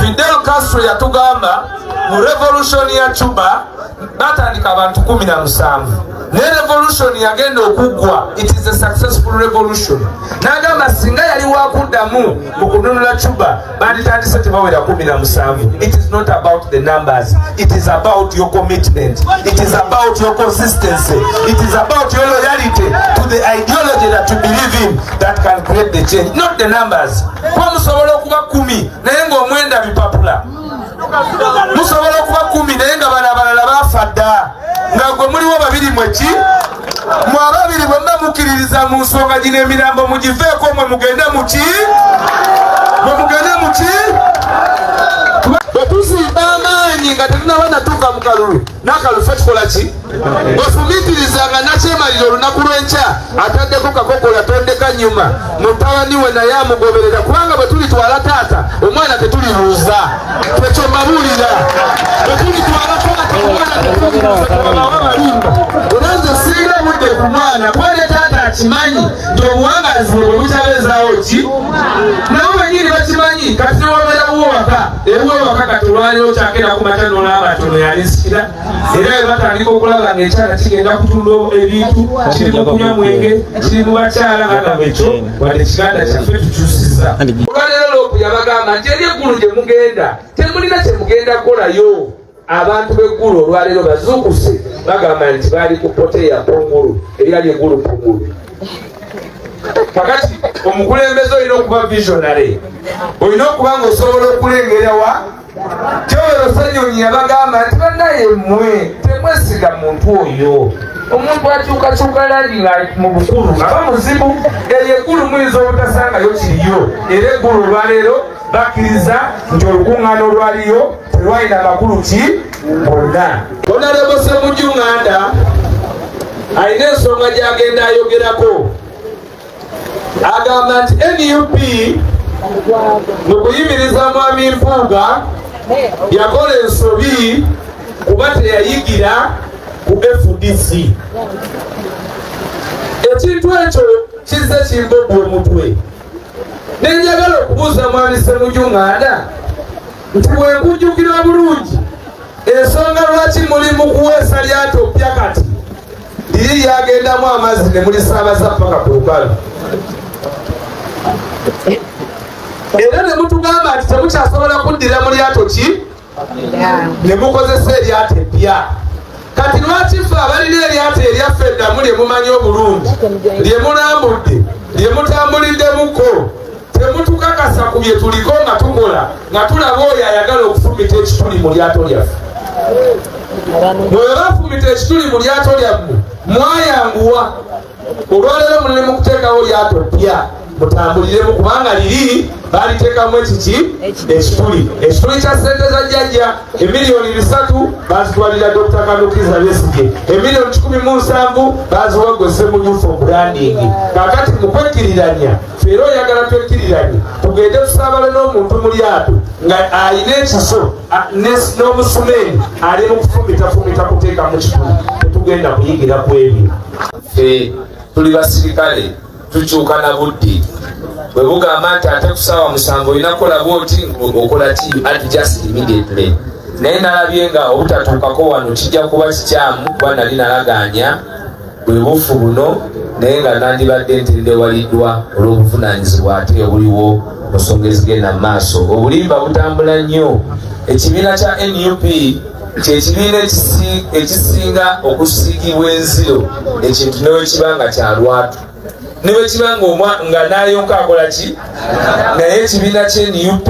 Fidel Castro yatugamba mu revolution ya Cuba batandika abantu 17, naye revolution yagenda okuggwa, it is a successful revolution. N'agamba singa yali wakuddamu mu kununula Cuba, banditandise tebawera 17. It is not about the numbers, it is about your commitment, it is about your consistency, it is about your loyalty to the ideology that you believe in that can create the change, not the numbers. Kuba musobola okuba 10 naye ng'omwenda bipapula, musobola okuba 10 naye nga bano abalala bafa dda, nga gwe muliwo babiri. Mweki mwe ababiri bwe muba mukkiririza mu nsonga gino, emirambo mugiveeko, mwe mugende muki, mwe mugende muki. Bwe tuzimba amaanyi nga tetunaba natuuka mu kalulu, n'akalulu fe tukola ki? Ofumiitiriza nga nakyemalira olunaku lw'enkya ataddeko kakokola tondeka nyuma, mutabani we naye amugoberera, kubanga bwe tulitwala taata omwana tetulibuuza. Ekyo mbabuulira, bwe tulitwala taata omwana tetulibuuza, tebabawa balimba. Era nze singa budde ku mwana, kuba ne taata akimanyi nti obuwangazi bwe butabeezaawo ki, nabo benyini bakimanyi. Kati newabeera wuwaka ewuwaka, kati olwaleero kyakera ku makya nolaba nti ono yalinsikira, era bwe batandika okulaba nga ekyala kigenda kutunda ebintu, kiri mu kunywa mwenge, kiri mu bakyala, bagamba ekyo wadde kiganda kyaffe tukyusiza. Olwaleero LOP yabagamba nti eri eggulu gye mugenda temulina kye mugenda kukolayo. Abantu b'eggulu olwaleero bazuukuse bagamba nti baali ku poteya pungulu, eryali eggulu pungulu. Kakati omukulembeze olina okuba visionary, olina okuba nga osobola okulengera wa. Joel Ssenyonyi yabagamba nti bannaye mmwe temwesiga muntu oyo, omuntu akyukakyuka langi nga mu bukulu aba muzibu. Eyo eggulu muyinza obutasangayo kiriyo. Era eggulu olwaleero bakkiriza nti olukuŋŋaana olwaliyo terwalina makulu ki bonna. Honorable Ssemujju Nganda alina ensonga gy'agenda ayogerako, agamba nti NUP mu kuyimiriza mwami Mpuuga yakola ensobi kuba teyayigira ku FDC. Ekintu ekyo kizze kimbobwa omutwe, nenjagala okubuuza mwami Ssemujju Nganda nti bwenkujjukira bulungi, ensonga lwaki muli mu kuweesa lyato ppya kati liri lyagendamu amazzi ne mulisaabaza paka ku lukalu, era ne mutugamba nti temukyasobola kuddira mu lyato ki ne mukozesa eryato eppya, kati lwaki ffe abalina eryato eryaffe eddamu lye mumanyi obulungi, lye mulambudde, lye mutambuliddemukko, temutukakasa ku bye tuliko nga tukola, nga tulaba oyo ayagala okufumita ekituli mu lyato lyaffe? Bwe bafumita ekituli mu lyato lyammwe, mwayanguwa olwaleero muleme mukuteekawo lyato ppya mutambuliremu, kubanga liri baliteekamu ekiki, ekituli, ekituli kya ssente za jjajja. Emiliyoni 300 bazitwalira Dr. Kanukiza Besigye, emiliyoni 170 baziwa gwe Ssemujju for branding. Kakati mukwekkiriranya ffe, era oyagala twekkiriranye tugende tusaabale n'omuntu mu lyato nga ayina ekiso n'omusumeeni ali mu kufumitafumita kuteeka mu kituli? Tetugenda kuyigira ku ebyo. Ffe tuli basirikale, tukyuka na budde. Bwe bugamba nti ate ku saawa 7 olina kukola bwoti, okola ki? Adjust immediately. Naye nalabye nga obutatuukako wano kijja kuba kikyamu, kuba nali nalaganya bwe bufu buno, naye nga nandibadde ntendewaliddwa olw'obuvunaanyizibwa ate obuliwo mu nsonga ezigenda mu maaso. Obulimba butambula nnyo. Ekibiina kya NUP kyekibiina ekisinga okusiigibwa enziro. Ekintu newekiba nga kyalwatu, newekiba nga nayonka akola ki, naye ekibiina kye NUP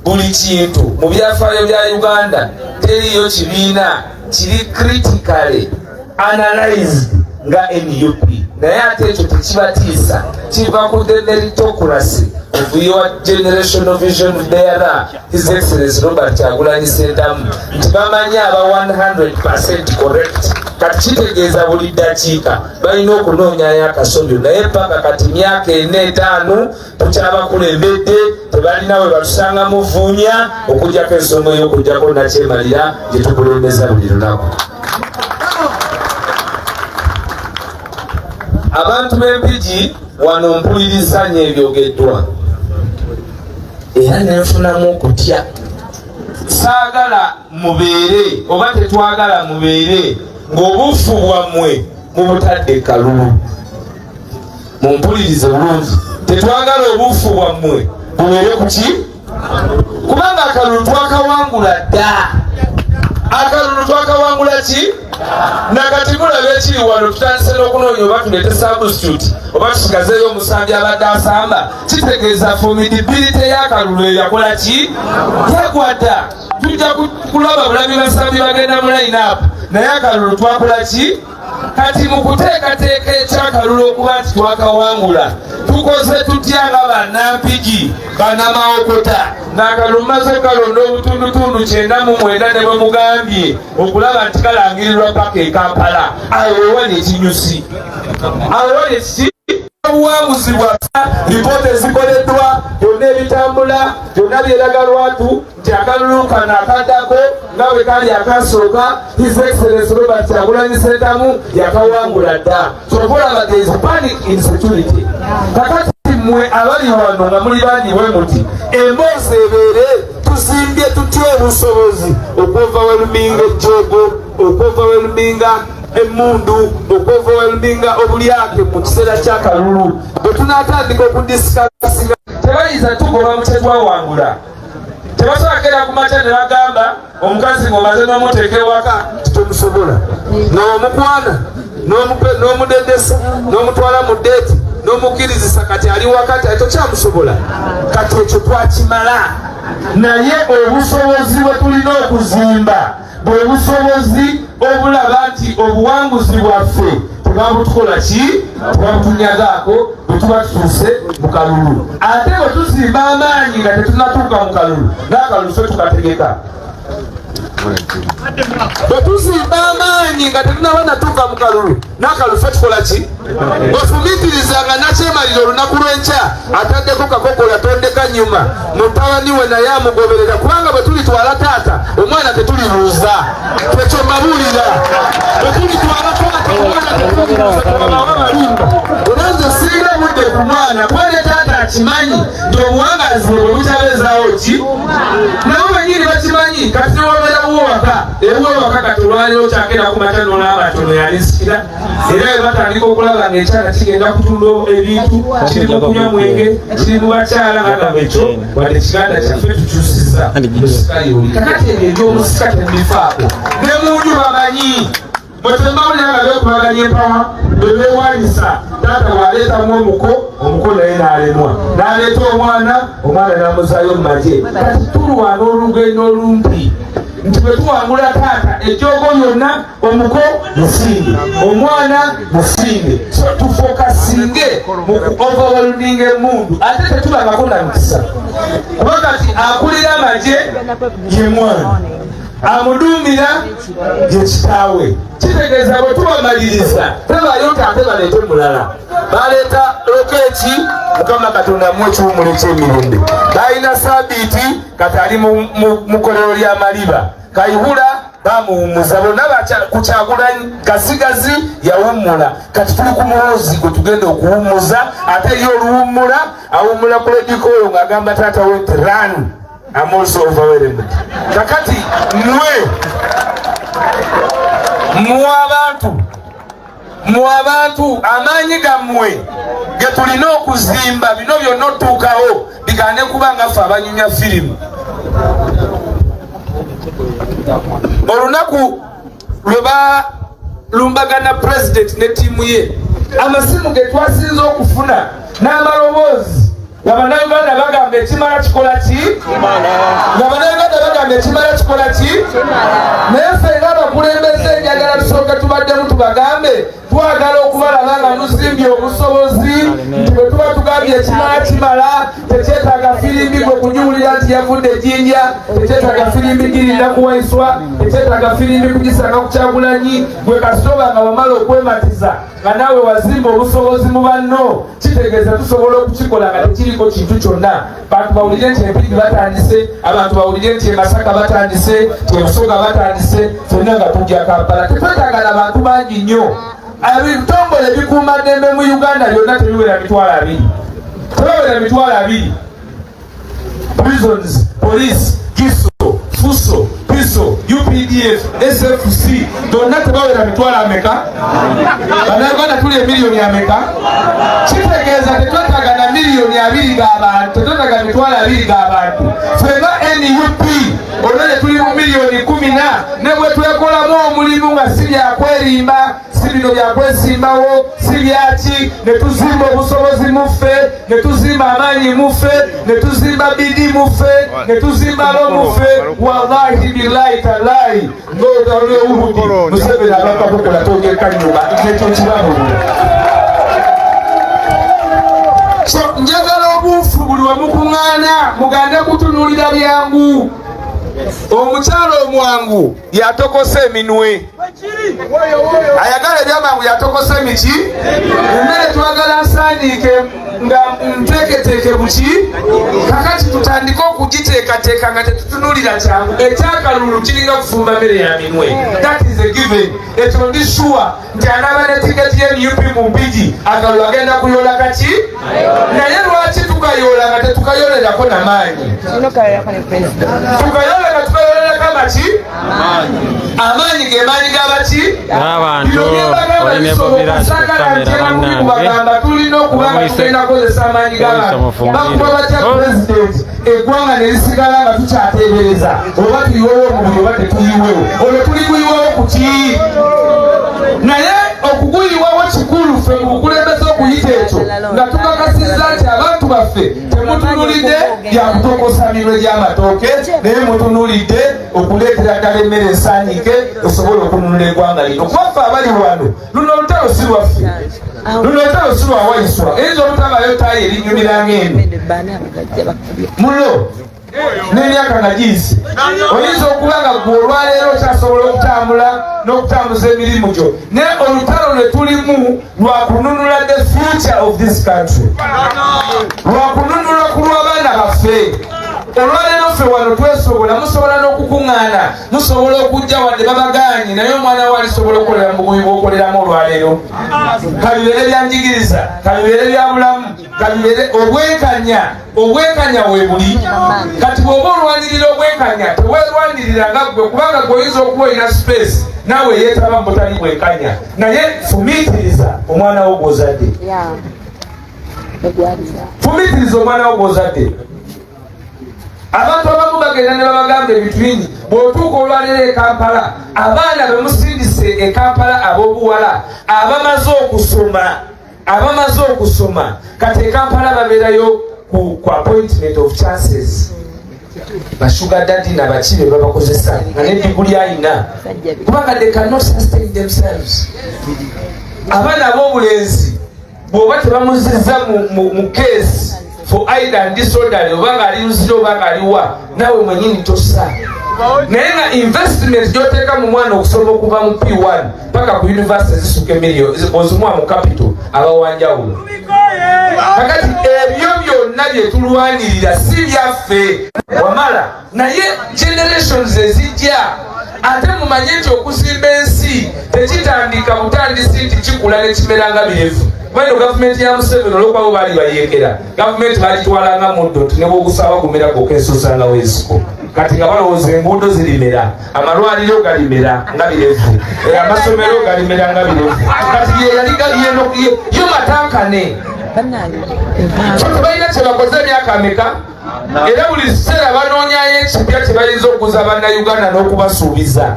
buli kintu mu byafaayo bya Uganda teriyo kibiina kiri critically analyzed nga NUP. Naye ate ekyo tekibatiisa, kiva ku the meritocracy of your generational vision bearer, His Excellence Robert Kyagulanyi Ssentamu, nti bamanyi aba 100 correct. Kati kitegeeza buli ddakiika balina okunoonyayo akasobyo, naye paka kati myaka 4 5 tukyabakulembedde, tebalina we batusanga muvuunya, okugjako ensonga ey'okugjako nakyemalira gye tukulembeza buli lunaku. Abantu b'Empigi wano, mpuliriza nnyo ebyogeddwa. Era nenfunamu okutya. Saagala mubeere oba tetwagala mubeere ng'obufu bwammwe mubutadde kalulu. Mumpulirize bulungi, tetwagala obufu bwammwe bubeere kuki, kubanga akalulu twakawangula dda. Akalulu twakawangula ki? Nakati mulaba ekiri wano, tutandise n'okunoonya oba tuleete substitute oba tusigazeeyo omusambi abadde asamba. Kitegeeza formidability y'akalulu eyo yakola ki? Yagwa dda. Tujja kulaba bulabi basambi bagenda mu line up, naye akalulu twakola ki? Kati mu kuteekateeka ekyakalulu okuba nti twakawangula, tukoze tutya nga bannampigi, bannamawokota, ng'akalulu maze kalonda obutundutundu 99 ne bwemugambye okulaba nti kalangirirwa paka e Kampala? Awo wewali ekinyusi, awo wewali ekiki? Obuwanguzi bwaffe, lipoota ezikoleddwa, byonna ebitambula byonna byeraga lwatu nti akalulu kano akaddako nga bwe kali akasooka, His Excellence Robert Kyagulanyi Ssentamu yakawangula dda. Kyova olaba there is panic in security. Kakati mmwe abali wano nga muli bangi bwe muti, emboozi ebeere tuzimbye tutya obusobozi okuoverwhelminga ejjoogo, okuoverwhelminga emmundu, okuoverwhelminga obulyake mu kiseera ky'akalulu bwe tunaatandika okudiscussinga. Tebayinza tugoba mu kyetwawangula. Tebasobola kera ku makya ne bagamba omukazi ng'omaze n'omuteeka ewaka titomusobola, n'omukwana, n'omudedesa, n'omutwala mu date, n'omukkirizisa, kati ali wakati ali tokyamusobola. Kati ekyo twakimala, naye obusobozi bwe tulina okuzimba bwe busobozi obulaba nti obuwanguzi bwaffe tebabutukola ki, tebabutunyagaako bwe tuba tutuuse mu kalulu. Ate bwe tuzimba amaanyi nga tetunatuuka mu kalulu, n'akalulu ffe tukategeka. Bwe tuzimba amaanyi nga tetunaba natuuka mu kalulu, n'akalulu ffe tukola ki? Ofumiitiriza nga nakyemalira olunaku lw'enkya ataddeko kakokola tondeka nyuma, mutabani we naye amugoberera, kubanga bwe tulitwala taata omwana tetulibuuza. Ekyo mbabuulira, bwe tulitwala taata omwana tetulibuuza, tebabawa balimba. Era nze sirina budde ku mwana, kuba ne taata akimanyi nti obuwangazi bwe bwe butabeezaawo ki, nabo bennyini bakimanyi. Kati newabeera wuwaka ewuwe waka, kati olwaleero kyakera ku makya nolaba nti ono yalinsikira, era bwe batandika okulaba ng'ekyana kigenda kutunda ebintu, kiri mu kunywa mwenge, kiri mu bakyala, bagamba ekyo wadde kiganda kyaffe tukyusiza musika yoli. Kakati ebyo ebyomusika temubifaako, ne munju bamanyi. Bwe tembawulira nga beekubaganya empawa, bwe beewanyisa, taata bw'aleetamu omuko, omuko naye n'alemwa, n'aleeta omwana, omwana n'amuzaayo mu magye. Kati tulwana olugendo olumpi nti bwe tuwangula taata, ejjoogo lyonna, omuko musinge, omwana musinge. So tufocusinge mu ku overwhelming emundu. Ate tetubangako na mukisa, kuba kati akulira amagye ye mwana, amuduumira ye kitaawe. Kitegeeza bwe tubamaliriza tebayo nti ate baleete mulala. Baleeta Lokech, Mukama Katonda mu ekiwumulo ekyemirembe. Balina Sabiiti, kati ali mu kolero ly'amaliba. Kayihura bamuwummuza, bonna ku Kyagulanyi Kasigazi yawummula. Kati tuli ku Muhoozi gwe tugenda okuwummuza, ate ye oluwummula awummula ku ledikoyo ng'agamba taata we nti run, I'm also overwhelmed. Kakati mwe abantu, mwe abantu, amaanyi gammwe ge tulina okuzimba, bino byonna otuukawo bigane kuba nga ffe abanyumya firimu. Olunaku lwe balumbagana pulezidenti ne ttiimu ye, amasimu ge twasinze okufuna n'amaloboozi nga Bannayuganda bagamba ekimala kikola ki, nga Bannayuganda bagamba ekimala kikola ki. Naye ffe ng'abakulembeze njagala tusooke tubaddemu tubagambe twagala okubalaba nga muzimbye obusobozi nti bwe tuba tugambye ekimala kimala, tekyetaaga firimbi gwe kugiwulira nti yavudde Jinja, tekyetaaga firimbi girinda kuwaiswa, tekyetaaga firimbi kugisanga ku Kyagulanyi. Gwe kasitoba nga wamala okwematiza nga naawe wazimba obusobozi mu banno, kitegeeza tusobola okukikola nga tekiriko kintu kyonna. Bantu bawulire nti Empigi batandise, abantu bawulire nti Emasaka batandise, nti Ebusoga batandise, fenna nga tujja Kampala. Tetwetagala bantu bangi nnyo. Ebitongole ebikuuma ddembe mu Uganda byonna tebiwera 20,000, tebawera 20,000. Prisons, police, Giso, Fuso, Piso, UPDF, SFC donna tebawera mitwalo ameka? Bannayuganda tuli emiliyoni ameka? Kitegeeza tetwetaaga na miliyoni 20 g'abantu, tetwetaaga 20,000 g'abantu. Ffe nga NUP olwere tuli mu miliyoni 10, ne bwe twekolamu omulimu nga si byakwerimba, si bino byakwesimbawo, si byaki, ne tuzimba obusobozi muffe, ne tuzimba amaanyi muffe, ne tuzimba bidi muffe, ne tuzimba lo muffe, wallahi billahi tallahi, ng'olwewuhudi Museveni abakakukola togeka nyuma nekyo kibabulira. So njagala obuufu buli wemukuŋŋaana mugande kutunuulira byangu. Omukyalo omwangu yatokosa eminwe, ayagala ebyamangu yatokosa emiki. Emmere twagala nsaaniike nga nteeketeeke buki. Kakati tutandike okugiteekateeka nga tetutunuulira kyangu. Ekyakalulu kiringa kufumba mmere ya minwe. That is a given. Ekyo ndi sure nti anaaba ne tiketi ye NUP mu Mpigi, akalulu agenda kuyola kaki. Naye lwaki tukayoola nga tetukayolerako namaanyi? Tukayola nga tukayolerako amaki, amaanyi ge maanyi g'abaki? N'abantu oli ne Bobi Lance ku kamera bannange. Kubagamba tulina okuba nga tugenda kukozesa amaanyi g'abantu. Bakuba batya pulezidenti eggwanga ne lisigala nga tukyateebereza oba tuyiwewo omubiri oba tetuyiwewo? Olwo tuli kuyiwawo ku ki? Naye okuguyiwawo kikulu ffe mu bukulembeze okuyita ekyo nga tukakasizza nti abantu baffe temutunulidde byakutokosa minwe gy'amatooke, naye mutunulidde okuleetera ddala emmere ensaaniike osobole okununula eggwanga lino. Kuba ffe abali wano, luno olutalo si lwaffe, luno olutalo si lwawaiswa. Eyinza obutabayo taayi erinyumira ng'eno muno n'emyaka nga giyise. Oyinza okuba nga gwe olwaleero okyasobola okutambula n'okutambuza emirimu gyo, naye olutalo lwe tulimu lwakununula the future of this country, lwakununula ku lw'abaana baffe. Olwaleero ffe wano twesobola, musobola n'okukuŋŋaana, musobola okujja wadde babagaanyi, naye omwana we alisobola okukolera mu bugubi bw'okoleramu olwaleero. Kabibeere byanjigiriza, kabibeere bya bulamu, kabibeere obwenkanya. Obwenkanya weebuli. Kati bw'oba olwanirira obwenkanya, teweerwanirira nga ggwe, kubanga gwe oyinza okuba olina space naawe yeetaba mu butali bwenkanya, naye fumiitiriza omwana wo gw'ozadde, fumiitiriza omwana wo gw'ozadde. Abantu abamu bagenda ne babagamba ebintu bingi. Bw'otuuka olwaleero e Kampala, abaana bemusindise e Kampala ab'obuwala abamaze okusoma kati e Kampala babeerayo ku appointment of chances. Ba sugar daddy nabaki be babakozesa nga nediguli ayina, kubanga they cannot sustain themselves. Abaana ab'obulenzi bw'oba tebamuzizza mu case for either disorderly, oba nga ali nzira oba nga aliwa, naawe mwenyini tossa. Naye nga investment gyoteeka mu mwana okusoma okuva mu P1 paka ku university zisuka emiliyoni, ozimuwa mu capital abawanjawulo. Kakati ebyo byonna byetulwanirira si byaffe wamala, naye generations ezijja. Ate mumanye nti okuzimba ensi tekitandika butandisi nti kikula nekimera nga birevu. Kubano gavumenti ya Museveni olwokuba baali bayeekera gavumenti, bagitwalanga muddo nti nebwogusaba gumera gwokka, ensiko. Kati nga balowooza enguudo zirimera, amalwaliro galimera nga birevu, amasomero galimera nga birevu. Kati yeyali yo matankane, so tebalina kyebakoze emyaka ameka, era buli kiseera banoonyayo ekipya kye bayinza okuguza Bannayuganda n'okubasuubiza.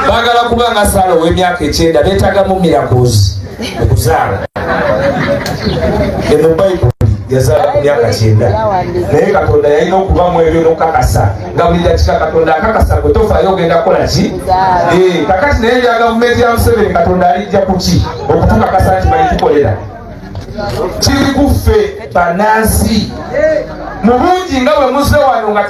Baagala kuba nga Saala ow'emyaka 90, beetagamu miracles okuzaala. Eno Bayibuli yazaala ku myaka 90, naye Katonda yalina okubamu ebyo n'okukakasa nga buli dakika Katonda akakasa gwe tofaayo ogenda kukola ki. Kakati naye ebya gavumenti ya Museveni, Katonda alijja kuki okutukakasa nti balitukolera? Kiri kuffe bannansi mu bungi nga bwe muze wano, nga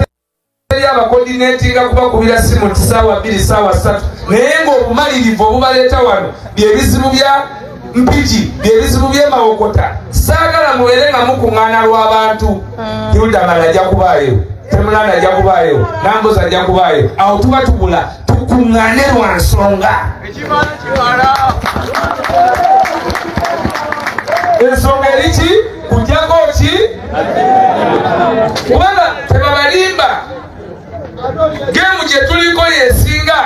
teri abacoordinatinga kubakubira simu nti saawa 2, saawa 3, naye ng'obumalirivu obubaleeta wano byebizibu bya Mpigi, byebizibu byemawokota. Saagala mubeere nga mukuŋŋaana lw'abantu. Hildamala ajja kubaayo, Temulanda ajja kubaayo, Namboza ajja kubaayo. Awo tuba tubula. Tukuŋŋaane lwa nsonga. Ensonga eriki kujjako ki? Kubanga Tebabalimba, game gye tuliko yesinga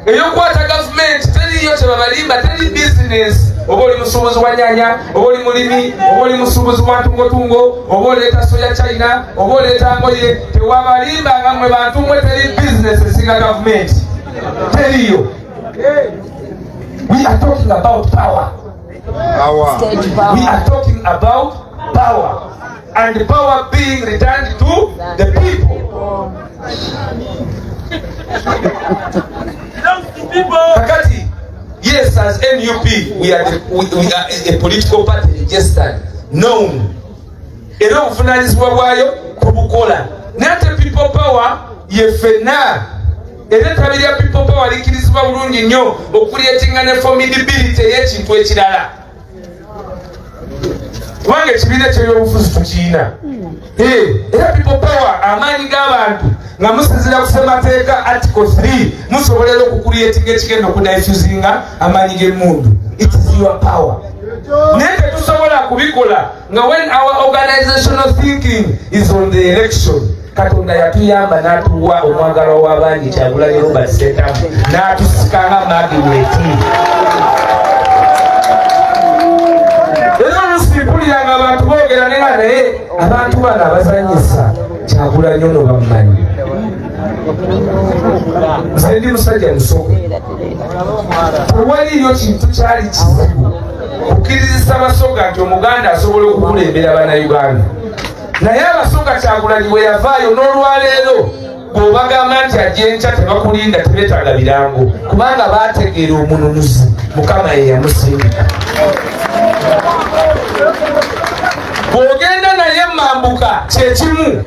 eyokukwata gavumenti teriyo. Kyebabalimba, teri bizinesi. Oba oli musuubuzi wa nyanya, oba oli mulimi, oba oli musuubuzi wa ntungotungo, oba oleeta soya China, oba oleeta ngoye, tewabalimba nga mwe bantu mwe, teri bizinesi esinga gavumenti, teriyo. We are talking about power. We are talking about power and power being returned to the people. Kakati, yes, as NUP, we are a political party registered, known. Era obuvunanyizibwa bwayo tubukola. Naye ate people power ye ffenna. Era ettabi lya people power likkirizibwa bulungi nnyo okucreatinga ne formidability ey'ekintu ekirala, kubanga ekibiina ekyebyobufuzi tukiina. Era people power, amaanyi g'abantu nga musinzira ku ssemateeka article 3, musobolera okucreatinga ekigenda okudiffusinga amaanyi g'emundu. It is your power, naye tetusobola kubikola nga when our organizational thinking is on the election. Katonda yatuyamba n'atuwa omwagalwa w'abangi, Kyagulanyi Robert Ssentamu, n'atusikanga magineti. Era oluusi mpulira nga abantu boogera nenga, naye abantu bano abazanyisa Kyagulanyi ono bamumanyi. Nze ndi musajja Musoga, tewaliyo kintu kyali kizibu kukkirizisa Basoga nti Omuganda asobola okukulembera Bannayuganda. Naye Abasoga, Kyagulanyi bwe yavaayo, n'olwaleero bw'obagamba nti ajja enkya, tebakulinda, tebeetaaga birango, kubanga baategeera omununuzi Mukama ye yamusindika. Bw'ogenda naye mambuka kyekimu,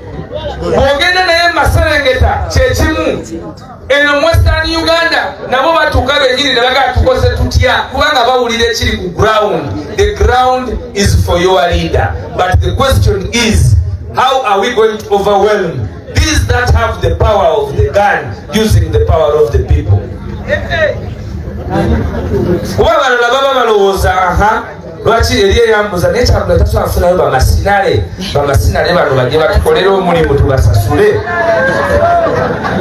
bw'ogenda naye maserengeta kyekimu, eno Western Uganda nabo batuuka benyini ne bagaa tukoze tutya, kubanga bawulira ekiri ku ground. The ground is for your leader, but the question is, how are we going to overwhelm these that have the power of the gun using the power of the people? Kuba abalala baba balowooza, aha, lwaki eri eyambuza, naye Kyagula tasobola kufunayo bamasinale? Bamasinale bano bajje batukolere omulimu, tubasasule.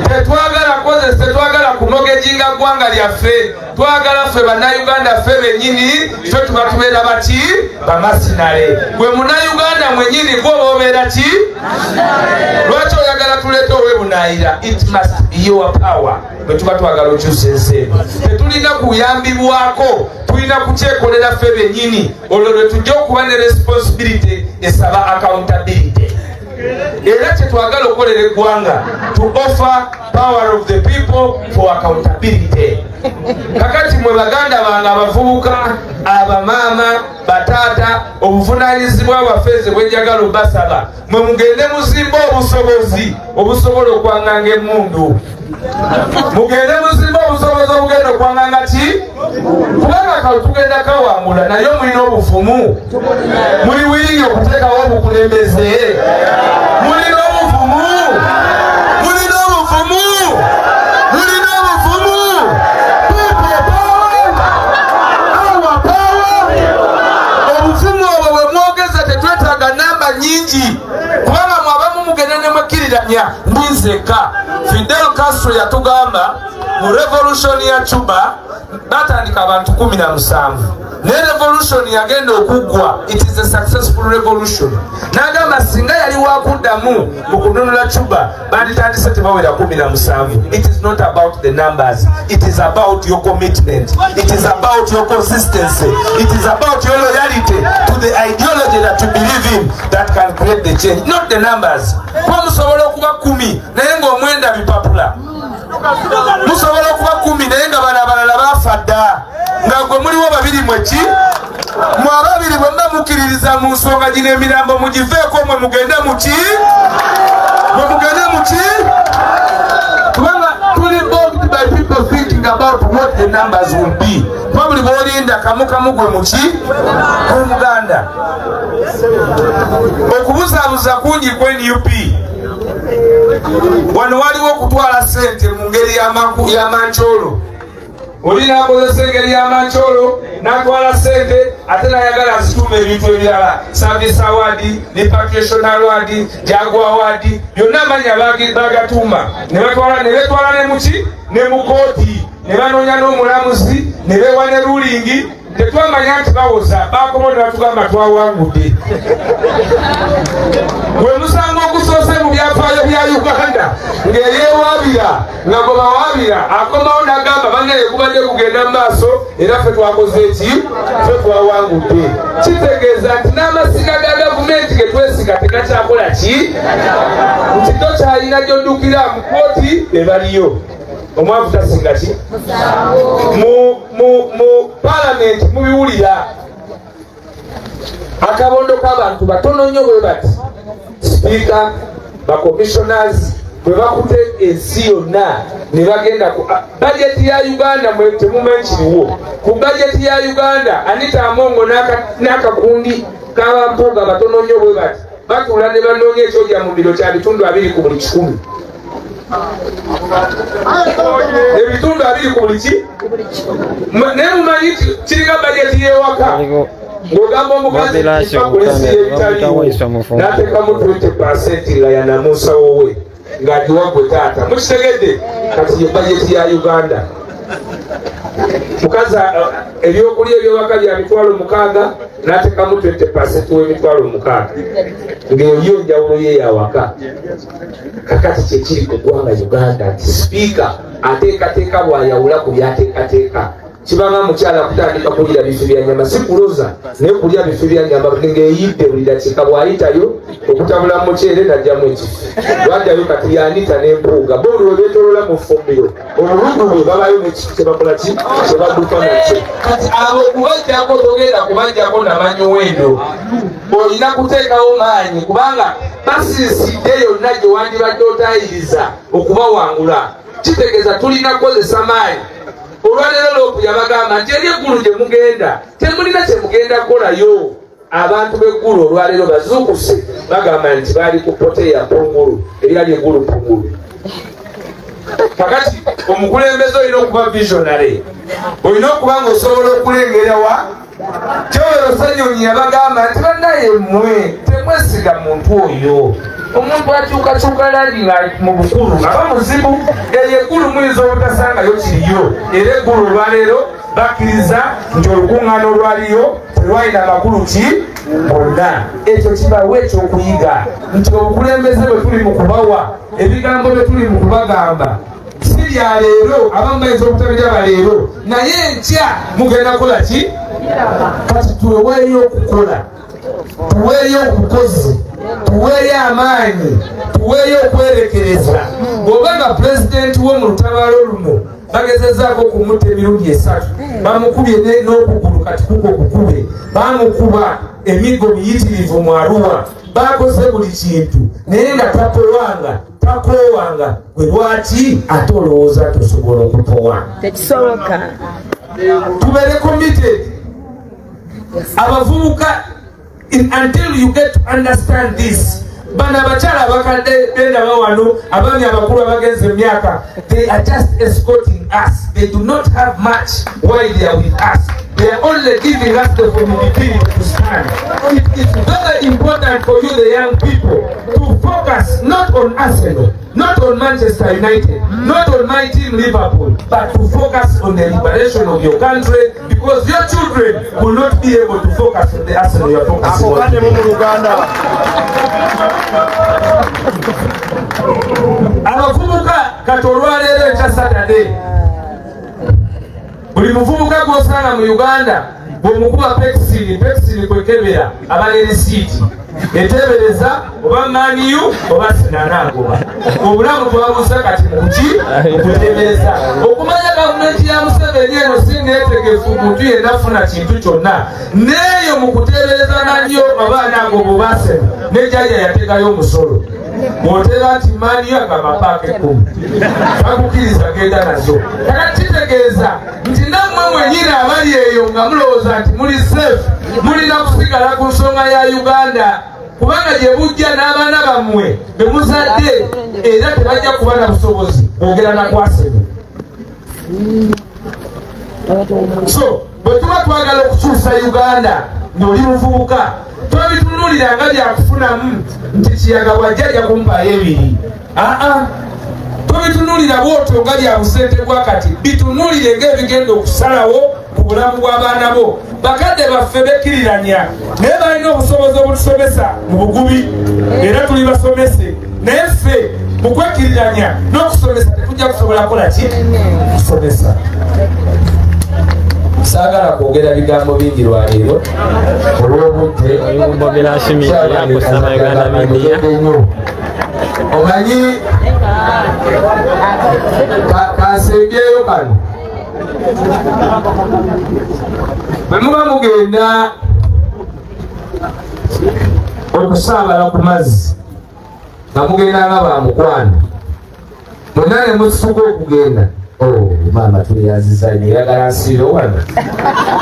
Tetwagala kozesa, tetwagala kumortgaginga ggwanga lyaffe. Twagala ffe Bannayuganda, ffe bennyini, ffe tuba tubeera baki? Bamasinale. Gwe Munnayuganda mwennyini, gwoba obeera ki? Lwaki oyagala tuleete ow'ebunaayira? It must be your power. Bwe tuba twagala okyusa ensi eno, tetulina kuyambibwako, tulina kukyekolera ffe bennyini. Olwo lwe tujja okuba ne responsibility esaba accountability. Era kyetwagala okukolera eggwanga, to offer power of the people for accountability. Kakati mwe baganda bange abavubuka, abamaama, bataata, obuvunanyizibwa bwaffe nze bwenjagala obasaba, mwe mugende muzimbe obusobozi obusobola okwanganga emundu. Mugende muzimbe obusobozi obugenda okwanganga ki, kubanga kalo tugenda kawangula. Naye mulina obuvumu? Muli willing okuteekawo obukulembeze? Mulina obuvumu? Mulina obuvumu? Mulina obuvumu? People power, our power. Obuvumu obwo bwe mwogeza, tetwetaaga namba nyingi, kubanga mwabamu mugende ne mwekkiriranya ndinzeka. Fidel Castro yatugamba mu revolution ya Cuba batandika abantu 17, naye revolution yagenda okuggwa, it is a successful revolution. N'agamba singa yali wakuddamu mu kununula Cuba, banditandise tebawera 17. It is not about the numbers, it is about your commitment, it is about your consistency, it is about your loyalty to the ideology that you believe in that can create the change, not the numbers. Kuba musobola okuba 10 naye ng'omwenda bipapula, musobola okuba 10 naye nga bano abalala bafa dda, nga gwe muliwo babiri. Mweki mwe ababiri bwe muba mukkiririza mu nsonga gino, emirambo mugiveeko, mwe mugende muki? Mwe mugende muki? Kubanga tuli bogged by people thinking about what the numbers will be. Kuba buli bwolinda kamu kamu, gwe muki omuganda. Okubuzaabuza kungi ku NUP wano, waliwo okutwala sente mu ngeri y'amankyolo. Oli n'akozesa engeri y'amankyolo n'atwala ssente ate n'ayagala azituuma ebintu ebirala, service award, repatriation award, Jaguar award, byonna amanya bagatuuma ne batwala ne betwala ne muki ne mu kooti ne banoonya n'omulamuzi ne bewa ne ruling. Tetwamanya nti bawoza, bakomo ne batugamba twawangudde. Gwe musango ogusoose mu byafaayo bya Uganda ng'eyewaabira nga gwe bawaabira akomawo n'agamba bannaye gubadde gugenda mu maaso era ffe twakoze eki, ffe twawangudde. Kitegeeza nti n'amasiga ga gavumenti ge twesiga tegakyakola ki, nti tokyalina gy'oddukira mu kooti ebaliyo. Omwavu tasinga ki mu palamenti. Mubiwulira, akabondo k'abantu batono nnyo bwe bati, sipiika, bacommissioners, bwe bakute ensi yonna ne bagenda ku bajeti ya Uganda. Mwe temumanyi kiriwo ku bajeti ya Uganda. Anita Amongo n'akakundi k'abampuuga batono nnyo bwe bati batuula ne banoonya ekyojja mu biro kya 20 ku buli 100, 20 ku buli ki. Naye mumanyi kiringa bajeti y'ewaka ng'ogamba omukazi kulesi ebitaliiwo n'ateekamu 20% nga yanamusawo we ng'agiwa gwe taata. Mukitegedde? Kati ye bajeti ya Uganda. Mukazi ebyokulya ebyowaka bya 60,000, n'ateekamu 20% w'emitwalo 6, ng'eyo njawulo ye yawaka. Kakati kyekiri ku ggwanga Uganda nti sipiika ateekateeka bw'ayawula ku byateekateeka. Kibanga mukyala kutandika kulya bifi bya nyama, si kuloza naye kulya bifi bya nyama ng'eyidde buli dakiika. Bw'ayitayo okutabula muceere najjamu ekifi lwaddayo. Kati yanita n'empuuga bo buli we beetolola mu ffumbiro obulugu bwe babayo n'ekifi kyebakola ki kyebadduka nakyo. Kati abo kubajjako togenda kubajjako namanyiwendo, olina kuteekawo maanyi kubanga basiisidde yonna gye wandibadde otayiriza okubawangula. Kitegeeza tulina kukozesa maanyi. Olwaleero LOP yabagamba nti eri eggulu gye mugenda temulina kye mugenda kukolayo. Abantu b'eggulu olwaleero bazuukuse bagamba nti baali ku poteya pungulu, eryali eggulu pungulu. Kakati omukulembeze olina okuba visionary, olina okuba nga osobola okulengera wa. Kyowero Ssenyonyi yabagamba nti bannaye mmwe temwesiga muntu oyo, omuntu akyukakyuka langi nga mu bukulu aba muzibu. Eyo eggulu muyinza obutasangayo kiriyo. Era eggulu olwaleero bakkiriza nti olukuŋŋaana olwaliyo terwalina makulu ki bonna. Ekyo kibawe ekyokuyiga nti obukulembeze bwe tuli mu kubawa, ebigambo bye tuli mu kubagamba si bya leero. Abamu bayinza obutabiraba leero, naye enkya mugenda kukola ki? Kati tuweeyo okukola, tuweeyo obukozi, tuweeyo amaanyi, tuweeyo okwerekereza. Bw'oba nga pulezidenti wo mu lutabaalo luno bagezezaako okumutta emirundi esatu, bamukubye n'okugulu kati kuko okukube, bamukuba emiggo miyitirivu mu Aruwa, bakoze buli kintu naye nga tapowanga, takoowanga, gwe lwaki ate olowooza tosobola okupowa? Tekisoboka. Tubeere committed, abavubuka, until you get to understand this. Bano abakyala abakadde bendaba wano, abaami abakulu abagenze emyaka, they are just escorting us. They do not have much while they are with us. They are only giving us the formidability to stand. It is very important for you, the young people, to focus not on Arsenal, not on Manchester United, not on my team Liverpool, but to focus on the liberation of your country, because your children will not be able to focus on the Arsenal you are focusing on. Akokane mu Luganda. Abavubuka, kati olwaleero ekya Saturday, buli muvubuka gwosanga mu Uganda bwemukuba pekisini, pekisini kwekebera, aba ne risiiti etebereza oba Man U oba sinanaagoba. Obulamu twabuusa kati muki mukutebereza okumanya gavumenti ya Museveni eno si neetegefu muntu yenna funa kintu kyonna. Neeyo mu kutebereza Man U oba anaagoba oba Arsenal, nejjajja yateekayo omusolo. Bw'oteeba nti Man U, agamba paaka 10 bakukiriza genda nazo. Kakati kitegeeza nti nammwe mwenyini abali eyo nga mulowooza nti muli safe, mulina kusigala ku nsonga ya Uganda, kubanga gye bujja n'abaana bammwe be muzadde era tebajja kuba na busobozi bwogera nakwasebe. So bwe tuba twagala okukyusa Uganda ng'oli muvubuka, twabitunuulira nga byakufunamu nti Kiyaga bwajja ajja kumpaayo ebiri. Aa, tobitunuulira bwotyo nga bya busente bwa kati, bitunuulire ng'ebigenda okusalawo ku bulamu bw'abaana bo. Bakadde baffe bekkiriranya, naye balina obusobozi obutusomesa mu bugubi, era tuli basomese, naye ffe mu kwekkiriranya n'okusomesa tetujja kusobola kukola ki? Kusomesa. Saagala kwogera bigambo bingi lwaleero olw'obudde. Oyo Bobi Last Media ku Saba Uganda Media. Omanyi kansembyeyo kano, bwe muba mugenda okusaabala ku mazzi nga mugenda nga bamukwano mwenna ne musituka okugenda, oh, maama tweyanziza nnyo, oyagala nsiire wano,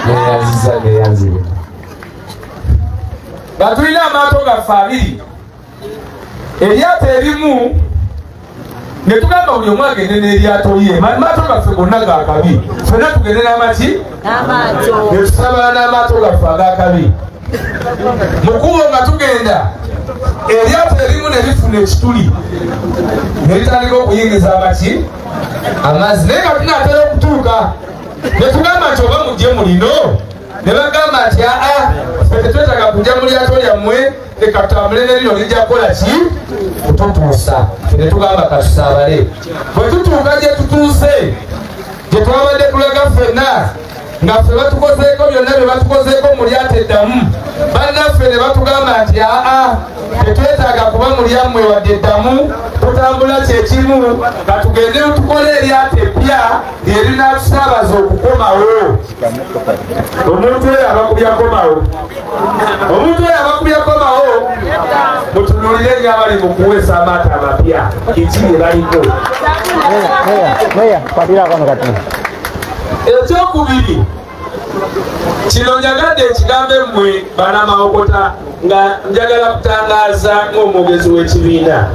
neyanziza neyanzire nga tulina amaato gaffe abiri, eryato erimu ne tugamba buli omu agende n'eryato lye. Amaato gaffe gonna gakabi, ffenna tugende n'amaki, ne tusabala n'amaato gaffe agakabi. Mu kkubo nga tugenda, eryato erimu ne lifuna ekituli ne litandika okuyingiza amaki, amazzi, naye nga tunaatera okutuuka ne tugamba nti oba mujje mulino, ne bagamba nti aa, ffe tetwetaaga kujja mu lyato lyammwe, leka tutambule ne lino, lijja kukola ki? Kututuusa. Ffe ne tugamba katusaabale. Bwe tutuuka gye tutuuse, gye twabadde tulaga ffenna, nga ffe batukozeeko byonna bye batukozeeko mu lyato eddamu, bannaffe ne batugamba nti aa, tetwetaaga kuba mu lyammwe wadde eddamu, tutambula kyekimu, nga tugende tukole eryato eppya lye linaatusaabaza okukomawo. Omuntu oyo abakubya komawo, omuntu oyo abakubya komawo, mutunuulire nnyo abali mu kuweesa amaato amapya, kiki bye baliko. Ekyokubiri, kino njagadde ekigambo emmwe bannamawokota, nga njagala kutangaaza ng'omwogezi w'ekibiina.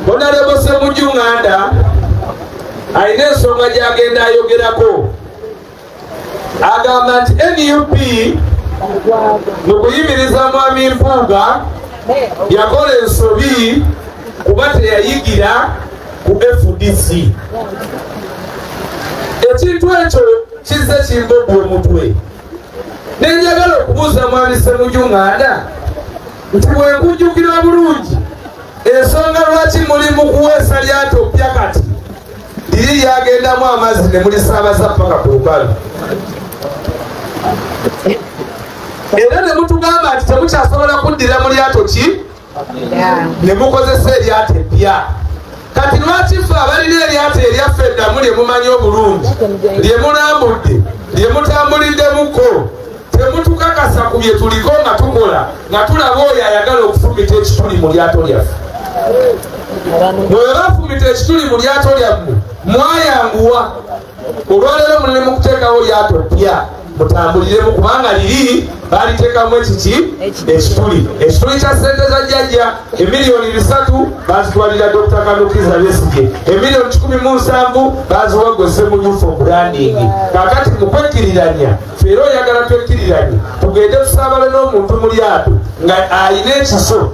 Honorable Ssemujju Nganda alina ensonga gy'agenda ayogerako, agamba nti NUP mu kuyimiriza Mwami Mpuuga yakola ensobi kuba teyayigira ku FDC. Ekintu ekyo kizze kimbogwa omutwe, ne njagala okubuuza Mwami Ssemujju Nganda nti bwe nkujjukira obulungi, ensonga lwaki muli mu kuweesa lyato ppya kati, liri lyagendamu amazzi ne mulisaabaza paka ku lukalu, era ne mutugamba nti temukyasobola kuddira mu lyato ki, ne mukozesa eryato eppya. Kati lwaki ffe abalina eryato eryaffe eddamu lye mumanyi obulungi, lye mulambudde, lye mutambuliddemuko, temutukakasa ku bye tuliko nga tukola, nga tulaba oyo ayagala okufumita ekituli mu lyato lyaffe? Bwe bafumita ekituli mu lyato lyammwe, mwayanguwa olwaleero muli mu kuteekawo lyato ppya mutambuliremu, kubanga liri baliteekamu ekiki? Ekituli. Ekituli kya ssente za jjajja, 3 million bazitwalira Dr. Kanukiza Besigye, 170 million baziwa gwe Ssemujju for branding. Kakati mukwekkiriranya ffe, era oyagala twekkiriranye tugende tusaabale n'omuntu mu lyato nga alina ekiso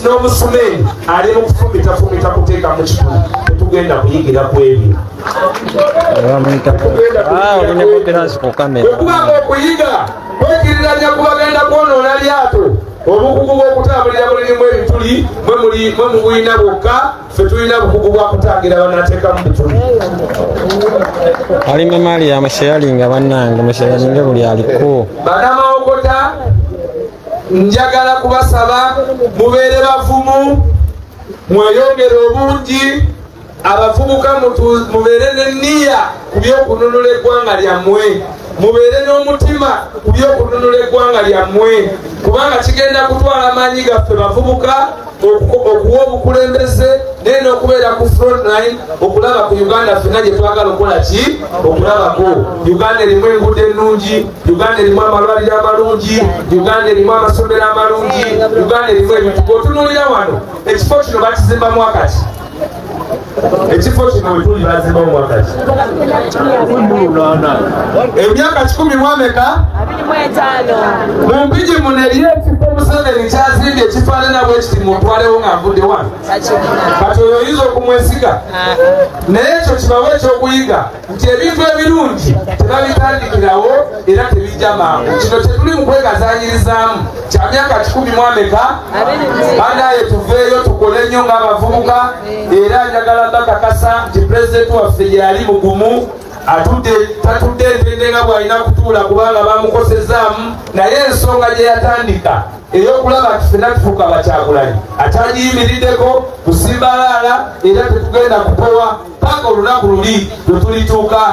n'omusumeeni ali mu kufumitafumita kuteeka mu kituli. Tetugenda kuyigira ku ebyo. Olina Bobi Last ku kamera. Okubanga okuyiga kwekiriranya kubagenda kwonoona lyato, obukugu bw'okutambulira bulirimu ebituli mwe mubulina bwokka, ffe tulina bukugu bwa kutangira banateekamu bituli. Alime mali amusharinga, bannange musharinge buli aliko. Bannamawokota, njagala kubasaba mubeere bavumu, mweyongere obungi. Abavubuka mubeere n'enniya ku byokununula eggwanga lyammwe, mubeere n'omutima ku byokununula eggwanga lyammwe, kubanga kigenda kutwala amaanyi gaffe bavubuka okuwa obukulembeze, naye n'okubeera ku front line okulaba ku Uganda ffenna gye twagala okukola ki? Okulabako. Uganda erimu enguudo ennungi, Uganda erimu amalwaliro amalungi, Uganda erimu amasomero amalungi, Uganda erimu ebintu. Bw'otunuulira wano, ekifo kino bakizimbamu akati. Ekifo kino wetuli bazimbawo mwaka ki? Emyaka kikumi mu ameka? Mu Mpigi muno eriyo ekifo Museveni kyazimbye ekifaanana bwe kiti, muntwalewo nga nvudde wano. Kati oyo oyinza okumwesiga? Naye ekyo kibawo ekyokuyiga nti ebintu ebirungi tebabitandikirawo era tebijja mangu. Kino kyetuli mu kwegazanyirizaamu kya myaka kikumi mu ameka? Banaye, tuveeyo tukole nnyo ng'abavubuka. Era njagala bakakasa nti pulezidenti waffe gyali mugumu, atudde tatudde entende nga bw'alina kutuula, kubanga bamukosezaamu, naye ensonga gye yatandika ey'okulaba nti ffenna tufuuka Bakyagulanyi akyagiyimiriddeko kusimbalaala, era tetugenda kupowa paka olunaku luli lwe tulituuka.